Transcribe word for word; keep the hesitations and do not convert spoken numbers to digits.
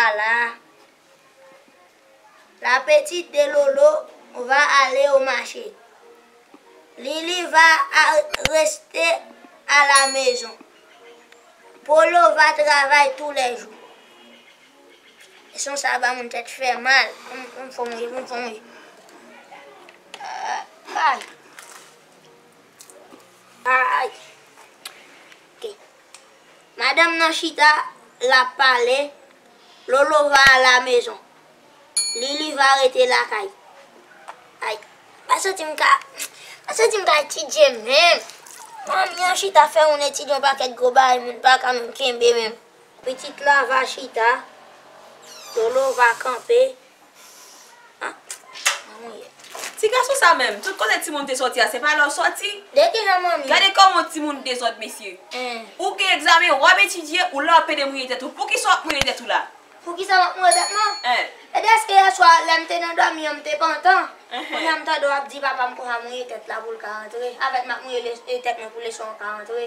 Ala, la petite de Lolo va aller au marché. Lili va a- rester à la maison. Polo va travailler tous les jours. Leson sa ba moun tèt fè mal. Pou m fè mwen, pou m fè mwen. Ay. Ay. Ok. Madanm nan chita, l ap pale. Lolo va à la maison. Lili va rete lakay. Ay. Pa santi m ka, pa santi m ka etidye menm. Manmi an chita fè moun etidye yon pakèt gwo bagay, moun pa ka menm kenbe menm. Pitit la va chita. Lolo va kanpe. Ah, manman ye. Ti gason sa menm, tout kote timoun te sòti a, se pa la w sòti? De ki jan manmi? Gade kòman timoun dezòd, mesye. Ou gen egzamen, w ap etidye, ou la w ap pede mouye tèt ou. Poukisa w ap mouye tèt ou la? Poukisa m ap mouye tèt mwen? E dèske yè swa, lè m te nan dòmi an, m te pantan. Kounye a m tande w ap di papa m konsa mouye tèt la pou l ka antre. Avèk m ap mouye le- tèt mwen pou leson an ka antre.